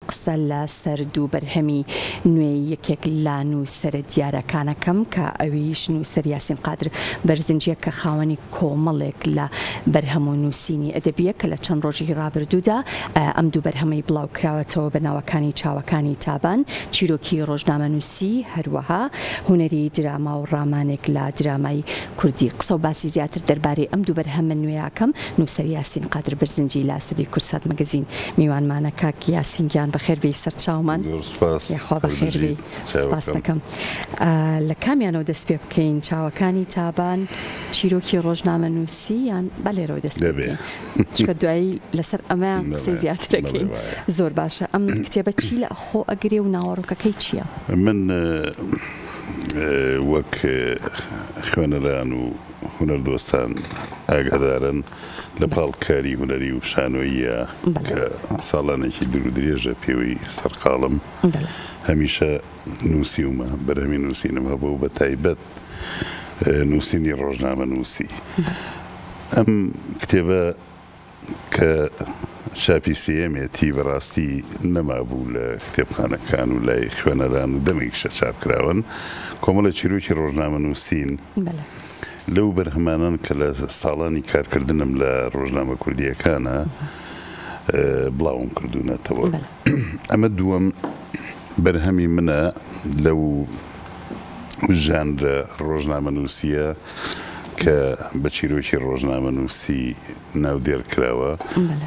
قسە لە سەر دوو بەرهەمی نوێی یەکێک لە نووسەرە دیارەکانەکەم کە ئەویش نووسەر یاسین قادر بەرزنجیە کە خاوەنی کۆمەڵێک لە بەرهەم و نووسینی ئەدەبیە کە لە چەند ڕۆژی ڕابردوودا ئەم دوو بەرهەمەی بڵاو کراوەتەوە بە ناوەکانی چاوەکانی تابان، چیرۆکی ڕۆژنامەنووسی، هەروەها هونەری دراما و ڕامانێک لە درامای کوردی. قسە و باسی زیاتر دەربارەی ئەم دوو بەرهەمە نوێیەکەم نووسەر یاسین قادر برزنجی لە ستۆدیۆی کوردسات مەگەزین میوانمانە. کاک یاسین گیان بەخێر بێی سەر چاومان. زۆر سوپاس. یاخوا بەخێر بێی. سپاست دەکەم. لە کامیانەوە دەست پێ بکەین؟ چاوەکانی تابان، چیرۆکی ڕۆژنامەنووسی یان با لێرەوە دەست پێ بکەین چونکە دوایی لەسەر ئەمەیان قسەی زیاتر ئەکەین. زۆر باشە. ئەم کتێبە چی لە خۆ ئەگرێ و ناوەڕۆکەکەی چییە؟ من وەک خوێنەران و هونەردۆستان ئاگادارن لە پاڵ کاری هونەری و شانۆییە کە ساڵانێکی دوورودرێژە پێوەی سەرقاڵم، هەمیشە نووسیومە، بەرهەمی نووسینم هەبووە و بە تایبەت نووسینی ڕۆژنامەنووسی. ئەم کتێبە کە چاپی سێیەمێتی بەڕاستی نەمابوو لە کتێبخانەکان و لای خوێنەران و دەمێکیشە چاپ کراون. کۆمەڵێ چیرۆکی ڕۆژنامەنووسین لەو بەرهەمانەن کە لە ساڵانی کارکردنم لە ڕۆژنامە کوردییەکانا بڵاوم کردوونەتەوە. ئەمە دووەم بەرهەمی منە لەو ژانرە ڕۆژنامەنووسییە کە بە چیرۆکی ڕۆژنامەنووسی ناودێر کراوە،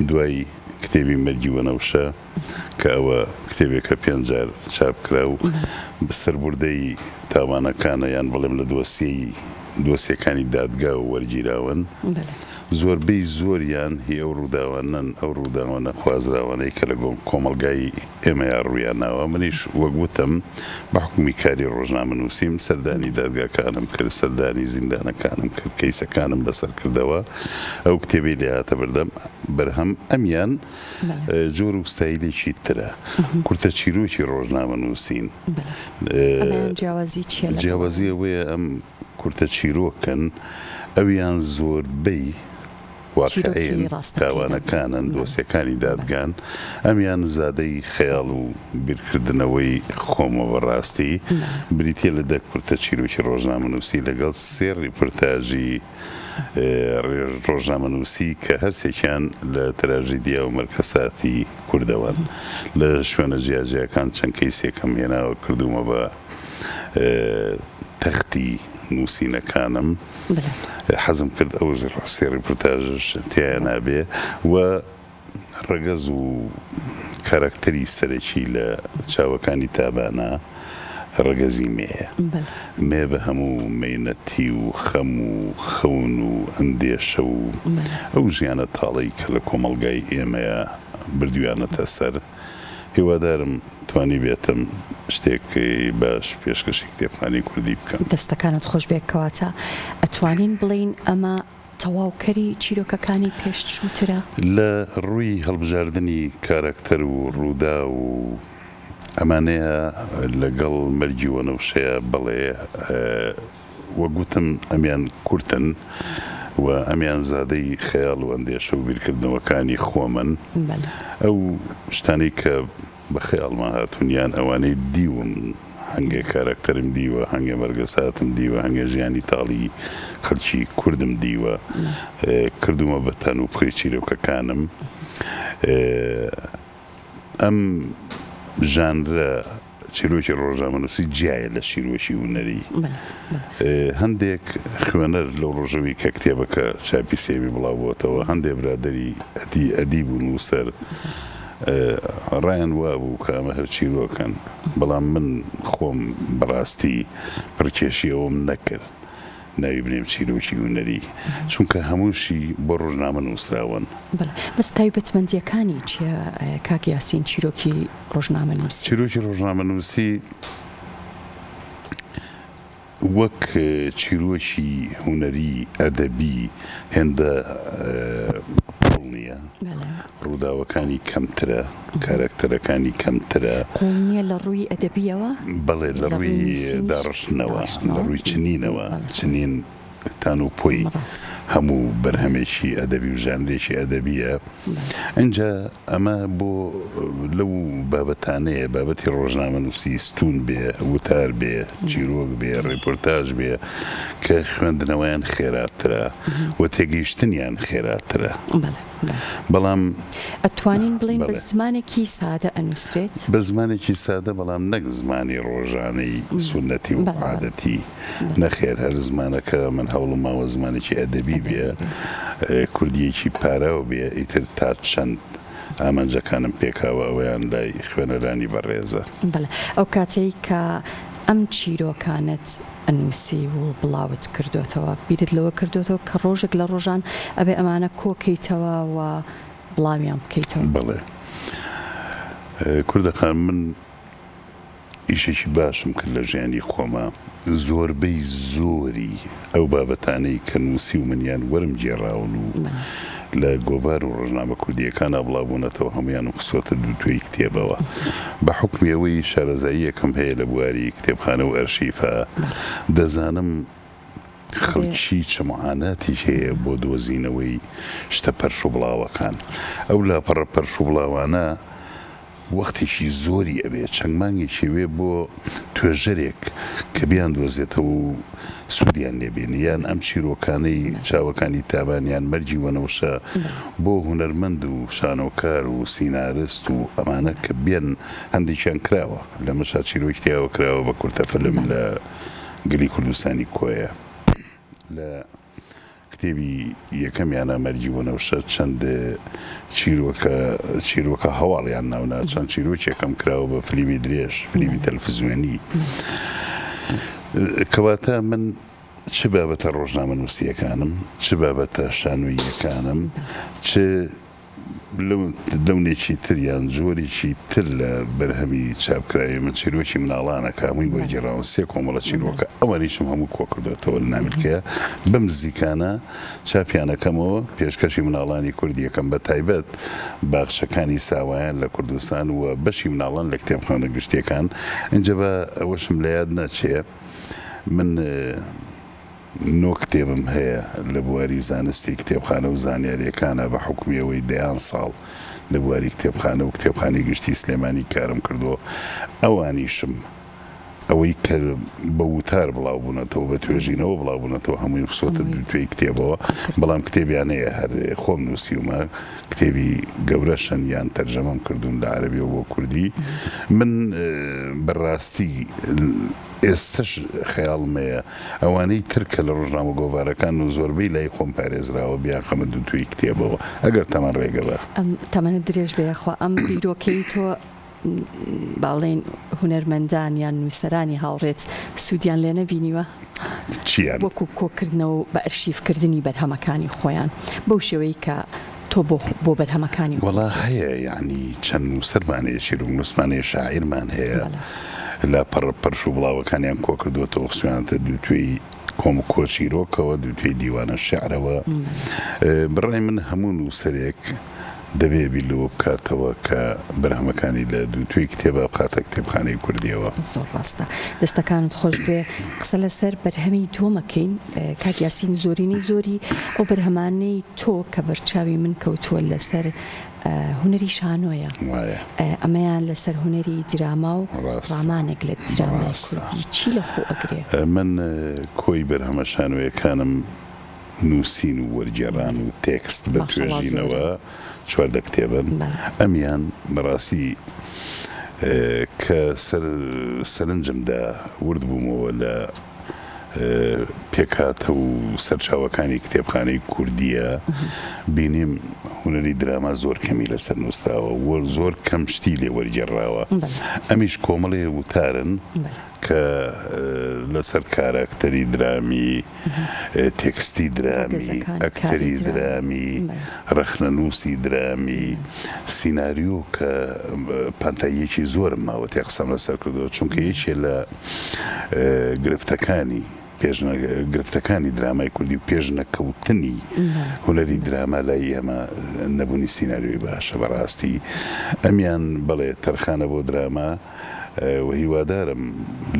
دوای کتێبی مەرگی وەنەوشە کە ئەوە کتێبێکە پێنج جار چاپ کرا و سەربوردەی تاوانەکانە یان بڵێم لە دۆسیەی دۆسیەکانی دادگا وەرگیراون، زۆربەی زۆریان هی ئەو ڕووداوانەن، ئەو ڕووداوە نەخوازراوانەی کە لە کۆمەڵگای ئێمەیا ڕوویان ناوە، منیش وەک وتم بە حوکمی کاری ڕۆژنامەنووسیم سەردانی دادگاکانم کرد، سەردانی زیندانەکانم کرد، کەیسەکانم بەسەر کردەوە، ئەو کتێبەی لێ هاتە بەردەم بەرهەم ئەمیان جۆر و ستایلێکی ترە، کورتە چیرۆکی ڕۆژنامەنووسین. ئەمەیان جیاوازی چییە لەگەڵ ئەویان؟ جیاوازی ئەوەیە ئەم کورتە چیرۆکن، ئەویان زۆربەی واقیعین، تاوانەکانن، دۆسیەکانی دادگان، ئەمیان زادەی خەیاڵ و بیرکردنەوەی خۆمە بەڕاستی، بریتیە لە دە کورتە چیرۆکی ڕۆژنامەنووسی لەگەڵ سێ ڕیپۆرتاژی ڕۆژنامەنووسی کە هەرسێکیان لە تراژیدیا و مەرکەساتی کوردەوەن. لە شوێنە جیاجیاکان چەند کەیسێکم هێناوە کردوومە بە تەختی نووسینەکانم. حەزم کرد ئەو سێ ڕیپۆرتاژەش تیایانا بێ و ڕەگەز و کاراکتەری سەرەکی لە چاوەکانی تابانا ڕەگەزی مێیە. مێ بە هەموو مەینەتی و خەم و خەون و ئەندێشە و ئەو ژیانە تاڵەی کە لە کۆمەڵگای ئێمەیا بردوویانەتە سەر. هیوادارم توانیبێتم شتێکی باش پێشکەشی کتێبخانەی کوردی بکەم. دەستەکانت خۆش بێت کەواتە ئەتوانین بڵێین ئەمە تەواوکەری چیرۆکەکانی پێشووترە؟ لە ڕووی هەڵبژاردنی کاراکتەر و ڕووداو و ئەمانەیە لەگەڵ مەرگی وەنەوشەیە بەڵێ وەک وتم ئەمیان کورتن و ئەمیان زادەی خەیاڵ و ئەندێشە و بیرکردنەوەکانی خۆمن. ئەو شتانەی کە بە خەیاڵما هاتوون یان ئەوانەی دیوم، هەنگێ کاراکتەرم دیوە، هەنگێ مەرگەساتم دیوە، هەنگێ ژیانی تاڵی خەڵکی کوردم دیوە، کردوومە بە تەنوپخەی چیرۆکەکانم. ئەم ژانرە چیرۆکی ڕۆژنامەنووسی جیایە لە چیرۆکی هونەری. هەندێک خوێنەر لەو ڕۆژەوی کە کتێبەکە چاپی سێیەمی بڵاو بۆتەوە، هەندێ برادەری ئەدیب و نووسەر ڕایان وابوو کە ئەمە هەر چیرۆکن، بەڵام من خۆم بەڕاستی پڕکێشی ئەوەم نەکرد. ناوی بنێم چیرۆکی هونەری چونکە هەمووشی بۆ ڕۆژنامە نووسراون. بەڵێ بەس تایبەتمەندییەکانی چییە کاک یاسین چیرۆکی ڕۆژنامەنووسی؟ چیرۆکی ڕۆژنامەنووسی وەک چیرۆکی هونەری ئەدەبی هێندە قووڵ نییە، ڕووداوەکانی کەمترە، کارەکتەرەکانی کەمترە. قووڵ نییە لە ڕووی ئەدەبییەوە؟ بەڵێ لە ڕووی داڕشتنەوە، لە ڕووی چنینەوە، چنین. تان و پۆی هەموو بەرهەمێکی ئەدەبی و ژانرێکی ئەدەبییە. ئینجا ئەمە بۆ لەو بابەتانەیە، بابەتی ڕۆژنامەنووسی ستوون بێ، وتار بێ، چیرۆک بێ، ڕێپۆرتاژ بێ، کە خوێندنەوەیان خێراترە و تێگەیشتنیان خێراترە. بەڵام. ئەتوانین بڵێین بە زمانێکی سادە ئەنووسرێت؟ بە زمانێکی سادە، بەڵام نەک زمانی ڕۆژانەی سوننەتی و عادەتی. نەخێر هەر زمانەکە من هەوڵم ماوە زمانێکی ئەدەبی بێ، کوردییەکی پاراو بێ، ئیتر تا چەند ئامانجەکانم پێکاوە ئەوەیان لای خوێنەرانی بەڕێزە. بەڵێ ئەو کاتەی کە ئەم چیرۆکانەت ئەنووسی و بڵاوت کردۆتەوە بیرت لەوە کردۆتەوە کە ڕۆژێک لە ڕۆژان ئەبێ ئەمانە کۆکەیتەوە و بڵاویان بکەیتەوە؟ بەڵێ کوردە خان من ئیشێکی باشم کرد لە ژیانی خۆما، زۆربەی زۆری ئەو بابەتانەی کە نووسیومن یان وەرم گێڕاون و لە گۆڤار و ڕۆژنامە کوردییەکانا بڵاو بوونەتەوە هەموویانم خستووەتە دووتوێی کتێبەوە. بە حوکمی ئەوەی شارەزاییەکم هەیە لە بواری کتێبخانە و ئەرشیفا، دەزانم خەڵکی چ معاناتی هەیە بۆ دۆزینەوەی شتە پەرشوبڵاوەکان. ئەو لاپەڕە پەرشوبڵاوانە وەختێکی زۆری ئەوێ، چەند مانگێکی ئەوێ بۆ توێژەرێک کە بیاندۆزێتەوە و سوودیان لێ بینێ، یان ئەم چیرۆکانەی چاوەکانی تابان یان مەرگی وەنەوشە بۆ هونەرمەند و شانۆکار و سینارست و ئەمانە کە بێن هەندێکیان کراوە، لەمەشا چیرۆکی تیاوە کراوە بە کورتە فلم لە گەلی کوردستانی کۆیە لە. کتێبی یەکەمیانە مەرگی وەنەوشە چەند چیرۆکە چیرۆکە هەواڵیان ناونا چەند چیرۆکێکم کراوە بە فلیمی درێژ فلیمی تەلەفزیۆنی کەواتە من چ بابەتە ڕۆژنامەنووسییەکانم چ بابەتە شانۆییەکانم چ لەونێکی تر یان جۆرێکی تر لە بەرهەمی چاپکراوی من چیرۆکی مناڵانە کە هەمووی وەرگێڕاون سێ کۆمەڵە چیرۆکە ئەوانیشم هەموو کۆکردۆتەوە لە نامیلکەیە بەم نزیکانە چاپیانەکەمەوە پێشکەشی مناڵانی کورد یەکەم بە تایبەت باخچەکانی ساوایان لە کوردستان و بەشی مناڵان لە کتێبخانە گشتیەکان ئینجا با ئەوەشم لە یاد نەچێ من نۆ کتێبم هەیە لە بواری زانستی کتێبخانە و زانیارییەکانا بە حوکمی ئەوەی دەیان ساڵ لە بواری کتێبخانە و کتێبخانەی گشتی سلێمانی کارم کردووە ئەوانیشم ئەوەی کە بە وتار بڵاو بوونەتەوە بە توێژینەوە بڵاو بوونەتەوە هەموویم خستووەتە دووتوێی کتێبەوە بەڵام کتێبیان هەیە هەر خۆم نووسیومە کتێبی گەورەشن یان تەرجەمەم کردوون لە عەرەبیەوە بۆ کوردی من بەڕاستی ئێستەش خەیاڵم هەیە ئەوانەی تر کە لە ڕۆژنامە گۆڤارەکان و زۆربەی لای خۆم پارێزراوە بیانخەمە دووتوێی کتێبەوە ئەگەر تەمەن ڕێگە بە. ئەم تەمەنت درێژ بێ یاخوا ئەم بیرۆکەی تۆ با بڵێین هونەرمەندان یان نووسەرانی هاوڕێت سوودیان لێ نەبینیوە؟ چیان؟ وەکوو کۆکردنەوە و بە ئەرشیفکردنی بەرهەمەکانی خۆیان بەو شێوەی کە تۆ بۆ بۆ بەرهەمەکانی وەڵا خۆت. هەیە یەعنی چەند نووسەرمان هەیە چیرۆکنووسمان هەیە شاعیرمان هەیە بەڵێ. لاپەڕە پەرش و بڵاوەکانیان کۆکردووەتەوە خستویانەتە دووتوێی کۆم کۆچیرۆکەوە دووتوێی دیوانە شیعرەوە بەڵێ. بەڕای من هەموو نووسەرێک دەبێ بیر لەوە بکاتەوە کە بەرهەمەکانی لە دووتوێی کتێبا بخاتە کتێبخانەی کوردییەوە. زۆر ڕاستە دەستەکانت خۆش بێ. قسە لەسەر بەرهەمی دووەم ئەکەین کاک یاسین زۆرینەی زۆری ئەو بەرهەمانەی تۆ کە بەرچاوی من کەوتووە لەسەر هونەری شانۆیە وایە. ئەمەیان لەسەر هونەری دراما و ڕاستە. ڕامانێک لە درامای ڕاستە. کوردی چی لە خۆ ئەگرێ؟ من کۆی بەرهەمە شانۆیەکانم نووسین و وەرگێڕان و تێکست بە ماشەڵا زۆرن. توێژینەوە 14 کتێبن. بەڵێ. ئەمیان بەڕاستی کە سەر سەرنجم دا ورد بوومەوە لە پێکهاتە و سەرچاوەکانی کتێبخانەی کوردییە، بینیم هونەری دراما زۆر کەمی لەسەر نووسراوە و زۆر کەم شتی لێ وەرگێڕراوە. ئەمیش کۆمەڵێ وتارن کە لەسەر کاراکتەری درامی، تێکستی درامی، ئەکتەری درامی، ڕەخنەنووسی درامی، سیناریۆ کە پانتاییەکی زۆرم ماوە تێ قسەم لەسەر کردووە، چونکە یەکێ لە گرفتەکانی گرفتەکانی درامای کوردی و پێشنەکەوتنی هونەری دراما لای ئێمە نەبوونی سیناریۆی باشە بەڕاستی ئەمیان بەڵێ تەرخانە بۆ دراما و هیوادارم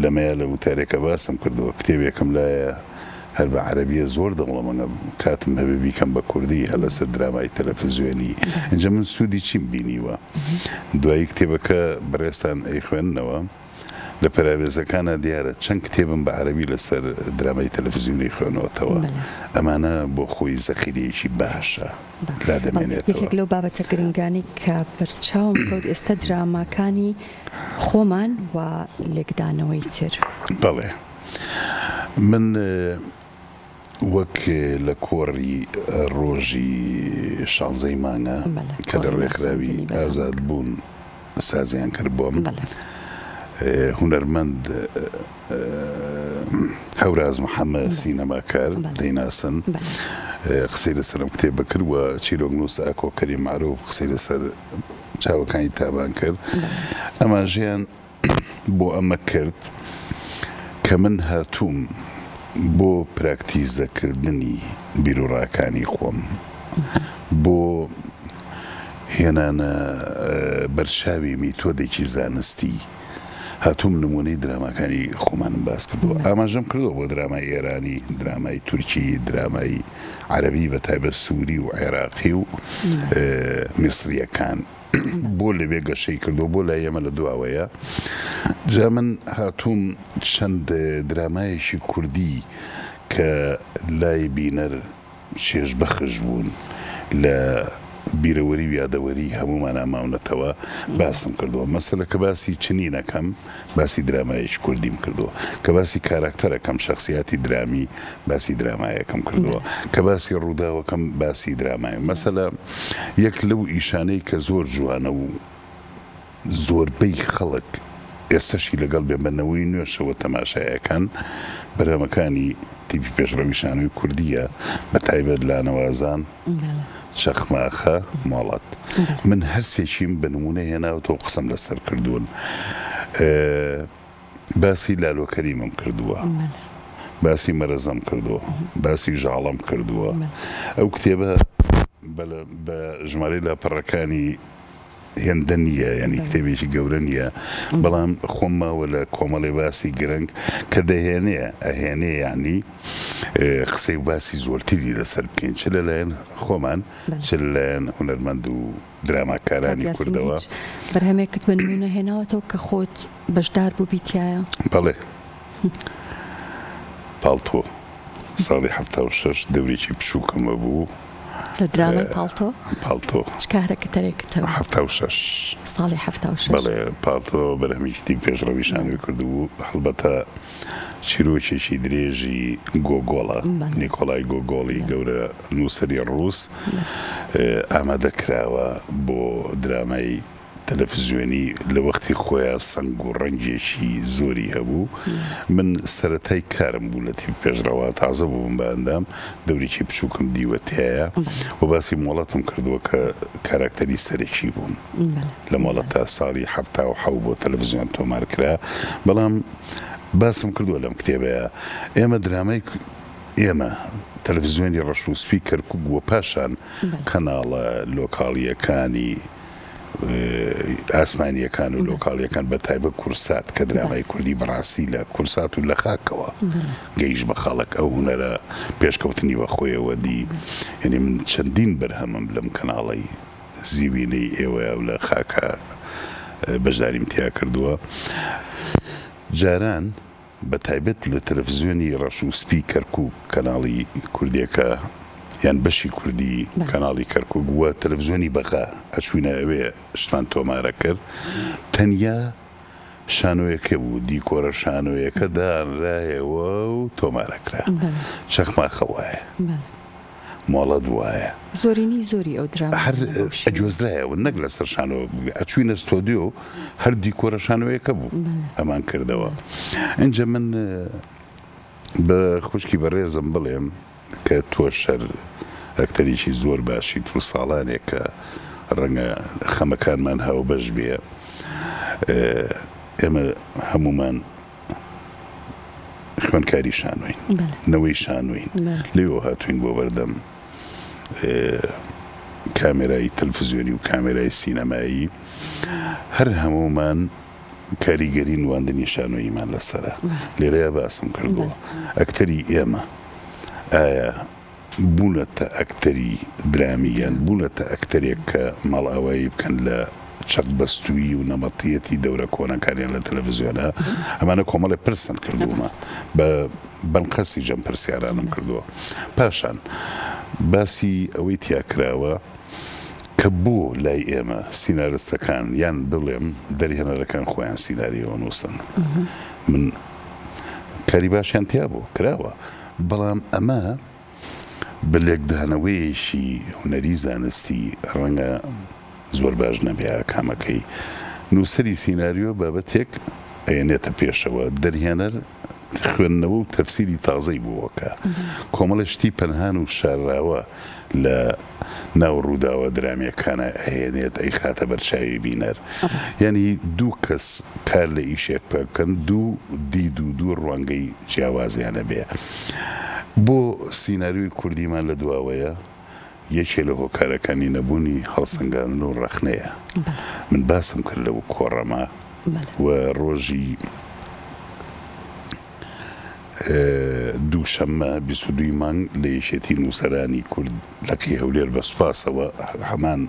لەمەیا لە وتارێکە باسم کردووە کتێبێکم لایە. هەر بە عەرەبیە زۆر دەوڵەمەنە کاتم هەبێ بیکەم بە کوردی هەر لەسەر درامای تەلەفزیۆنی ئینجا من سوودی چیم بینیوە دوایی کتێبەکە بەڕێزتان ئەیخوێننەوە لە پەراوێزەکانا دیارە چەند کتێبم بە عەرەبی لەسەر درامای تەلەفزیۆنی خوێنۆتەوە ئەمانە بۆ خۆی زەخیرەیەکی باشە لا دەمێنێتەوە. یەکێک لەو بابەتە گرنگانەی کە بەرچاوم کەوت ئێستا دراماکانی خۆمان و لێکدانەوەی تر. بەڵێ من وەک لە کۆڕی ڕۆژی شانزەی مانگە کە لە ڕێکخراوی ئازادبوون سازیان کرد بۆم هونەرمەند هەوراز محەممەد سینەماکار دەیناسن قسەی لەسەر ئەم کتێبە کرد و چیرۆکنووس ئاکۆ کەریم مەعروف قسەی لەسەر چاوەکانی تابان کرد ئاماژەیان بۆ ئەمە کرد کە من هاتووم بۆ پراکتیزەکردنی بیروڕاکانی خۆم، بۆ هێنانە بەرچاوی میتۆدێکی زانستی هاتووم نموونەی دراماکانی خۆمانم باس کردووە. ئاماژەم کردووە بۆ درامای ئێرانی، درامای تورکی، درامای عەرەبی بە تایبەت سووری و عێراقی و میسرییەکان. بۆ لەوێ گەشەی کردووە بۆ لای ئێمە لە دواوەیە جا من هاتووم چەند درامایەکی کوردی کە لای بینەر چێژبەخش بوون لە بیرەوەری و یادەوەری هەموومانا ماونەتەوە باسم کردووە مەسەلە کە باسی چنینەکەم باسی درامایەکی کوردیم کردووە کە باسی کاراکتەرەکەم شەخسیاتی درامی باسی درامایەکەم کردووە کە باسی ڕووداوەکەم باسی درامای مەسەلە یەک لەو ئیشانەی کە زۆر جوانە و زۆربەی خەڵک ئێستەشی لەگەڵ بێ بە نەوەی نوێشەوە تەماشای ئەکەن بەرهەمەکانی تیپی پێشڕەوی شانۆی کوردییە بە تایبەت لانەوازان چەخماخە مۆڵەت من هەرسێکیم بە نمونە هێناوەتەوە قسەم لەسەر کردوون باسی لالۆ کەریمم کردووە باسی مەرەزەم کردووە باسی ژاڵەم کردووە ئەو کتێبە بە ژمارەی لاپەڕەکانی هێندە نییە یانی کتێبێکی گەورە نییە بەڵام خۆم ماوە لە کۆمەڵێ باسی گرنگ کە دەهێنێ ئەهێنێ یانی قسەی و باسی زۆرتری لەسەر بکەین چ لەلایەن خۆمان چ لەلایەن هونەرمەند و دراماکارانی کوردەوە. بەرهەمێکت بە نموونە هێناوەتەوە کە خۆت بەشدار بووبی تیایا؟ بەڵێ پاڵتۆ ساڵی 76 دەورێکی بچووکم هەبوو. لە درامای پاڵتۆ؟ پاڵتۆ. چ کارەکتەرێکت هەبوو؟ 76. ساڵی 76. بەڵێ پاڵتۆ بەرهەمێکی تیپ پێشڕەوی شانۆی کردبوو هەڵبەتە چیرۆکێکی درێژی گۆگۆڵە، نیکۆلای گۆگۆڵی گەورە نووسەری ڕووس ئامادە کراوە بۆ درامای تەلەفزیۆنی، لە وەختی خۆیا سەنگ و ڕەنگێکی زۆری هەبوو. من سەرەتای کارم بوو لە تیپی پێشڕەوە، تازە بووبووم بە ئەندام، دەورێکی بچووکم دیوە تیایا و باسی مۆڵەتم کردووە کە کاراکتەری سەرەکی بووم لە مۆڵەتە ساڵی 77 بۆ تەلەفزیۆن تۆمار کرا، بەڵام باسم کردووە لەم کتێبەیا ئێمە درامای ئێمە تەلەفزیۆنی ڕەش و سپی کەرکوک و پاشان کەناڵە لۆکاڵییەکانی ئاسمانییەکان و لۆکاڵییەکان بە تایبەت کورسات کە درامای کوردی بەڕاستی لە کورسات و لە خاکەوە گەیشت بە خەڵک ئەو هونەرە پێشکەوتنی بە خۆیەوە دی یعنی من چەندین بەرهەمم لەم کەناڵەی زیوینەی ئێوەیە و لە خاکە بەشداریم تیا کردووە جاران بە تایبەت لە تەلەفزیۆنی ڕەش و سپی کەرکوک کەناڵی کوردیەکە یان بەشی کوردی کەناڵی کەرکوک و تەلەفزیۆنی بەغا ئەچوینە ئەوێ شتمان تۆمارە کرد تەنیا شانۆیەکە بوو دیکۆرە شانۆیەکە دانرایەوە و تۆمارەکرا چەخماخە وایە. مۆڵەت وایە. زۆرینەی زۆری ئەو درامانە هەر بەو شێوەیە. ئەگوێزرایەوە نەک لەسەر شانۆ ئەچوینە ستۆدیۆ هەر دیکۆرە شانۆیەکە بوو ئەمان کردەوە ئینجا من بە خوشکی بەڕێزم بڵێم کە تۆش هەر ئەکتەرێکی زۆر باشیت و ساڵانێکە ڕەنگە خەمەکانمان هاوبەش بێ ئێمە هەموومان خوێندکاری شانۆین، نەوەی شانۆین، لەوێوە هاتووین بۆ بەردەم کامێرای تەلفزیۆنی و کامێرای سینەمایی، هەر هەموومان کاریگەری نواندنی شانۆییمان لەسەرە. لێرەیا باسم کردووە ئەکتەری ئێمە. ئایا بوونەتە ئەکتەری درامی یان بوونەتە ئەکتەرێک کە ماڵئاوایی بکەن لە چەقبەستوویی و نەمەتییەتی دەورە کۆنەکانیان لە تەلەڤزیۆنا؟ ئەمانە کۆمەڵێ پرسن کردوومە بە بەنقەستیش ئەم پرسیارانەم کردووە. پاشان باسی ئەوەی تیا کراوە کە بۆ لای ئێمە سینارستەکان یان بڵێم دەرهێنەرەکان خۆیان سیناریۆ نووسن. من کاری باشیان تیا بوو کراوە بەڵام ئەمە بە لێکدانەوەیەکی هونەری زانستی ڕەنگە زۆر باش نەبێ ئاکامەکەی. نووسەری سیناریۆ بابەتێک ئەیەنێتە پێشەوە، دەرهێنەر خوێندنەوە و تەفسیری تازەی بۆ ئەکا. کۆمەڵێ شتی پەنهان و شارراوە لە ناو ڕووداوە درامییەکانا ئەهێنێت ئەیخاتە بەر چاوی بینەر. یانی دوو کەس کار لە ئیشێک بکەن دوو دید و دوو ڕوانگەی جیاوازیان ئەبێ. بۆ سیناریۆی کوردیمان لە دواوەیە یەکێ لە هۆکارەکانی نەبوونی هەڵسەنگاندن و ڕەخنەیە. من باسم کرد لەو کۆڕەمە و ڕۆژی دووشەممە 22 ی مانگ لە یەکێتی نووسەرانی کورد لقی هەولێر بە سوپاسەوە هەمان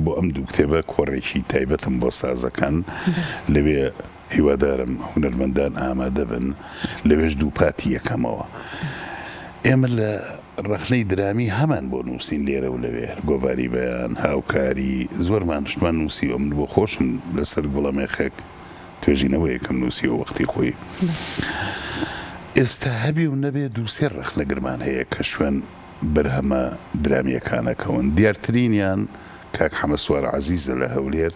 بۆ ئەم دوو کتێبە کۆڕێکی تایبەتم بۆ سازەکان لەوێ هیوادارم هونەرمەندان ئامادە بن لەوێش دووپاتی یەکەمەوە ئێمە لە ڕەخنەی درامی هەمان بۆ نووسین لێرە و لەوێ گۆڤاری بەیان هاوکاری زۆرمان شتمان نووسیوە من بۆ خۆشم لەسەر گوڵەمێخێک توێژینەوەیەکم نووسیوە وەختی خۆی ئێستا هەبێ و نەبێ دووسێ ڕەخنەگرمان هەیە کە شوێن بەرهەمە درامییەکانەکەون دیارترینیان کاک حەمە سوار عەزیزە لە هەولێر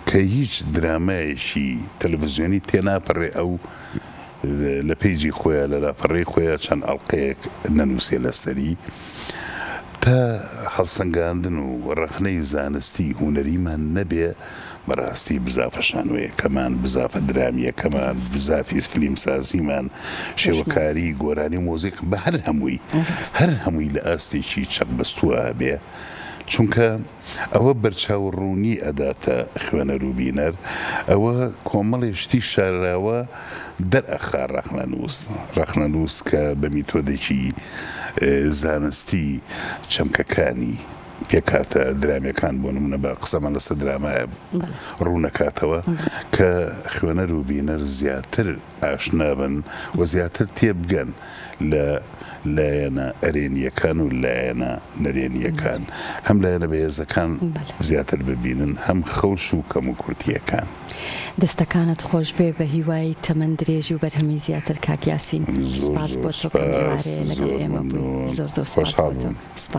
کە هیچ درامایەکی تەلەفزیۆنی تێناپەڕێ ئەو لە پەیجی خۆیا لە لاپەڕەی خۆیا چەند ئەڵقەیەک نەنووسێ لەسەری تا هەڵسەنگاندن و ڕەخنەی زانستی هونەریمان نەبێ بەڕاستی بزافە شانۆیەکەمان بزافە درامیەکەمان بزافی فلیمسازیمان شێوەکاری گۆرانی و مۆزیک بە هەر هەمووی هەر هەمووی لە ئاستێکی چەقبەستووە هەبێ چونکە ئەوە بەرچاو ڕوونی ئەداتە خوێنەر و بینەر، ئەوە کۆمەڵێ شتی شارراوە دەرئەخا ڕەخنەنووس، ڕەخنەنووس کە بە میتۆدێکی زانستی چەمکەکانی پێکهاتە درامیەکان بۆ نمونە با قسەمان لەسەر درامایە ڕوونەکاتەوە کە خوێنەر و بینەر زیاتر ئاشنا بن و زیاتر تێبگەن لە لایەنە ئەرێنییەکان و لایەنە نەرێنییەکان، هەم لایەنە بەهێزەکان زیاتر ببینن، هەم خەوش و کەموکورتییەکان. دەستەکانت خۆشبێ بە هیوای تەمەن درێژی و بەرهەمی زیاتر کاک یاسین زۆر سپاس زۆر بۆ تۆ کەم سپاس ئێوارەیە لەگەڵ زۆر ئێمە بووی مەمنون زۆر زۆر سپاس بۆ خۆشحاڵ تۆ بووم. سپاس.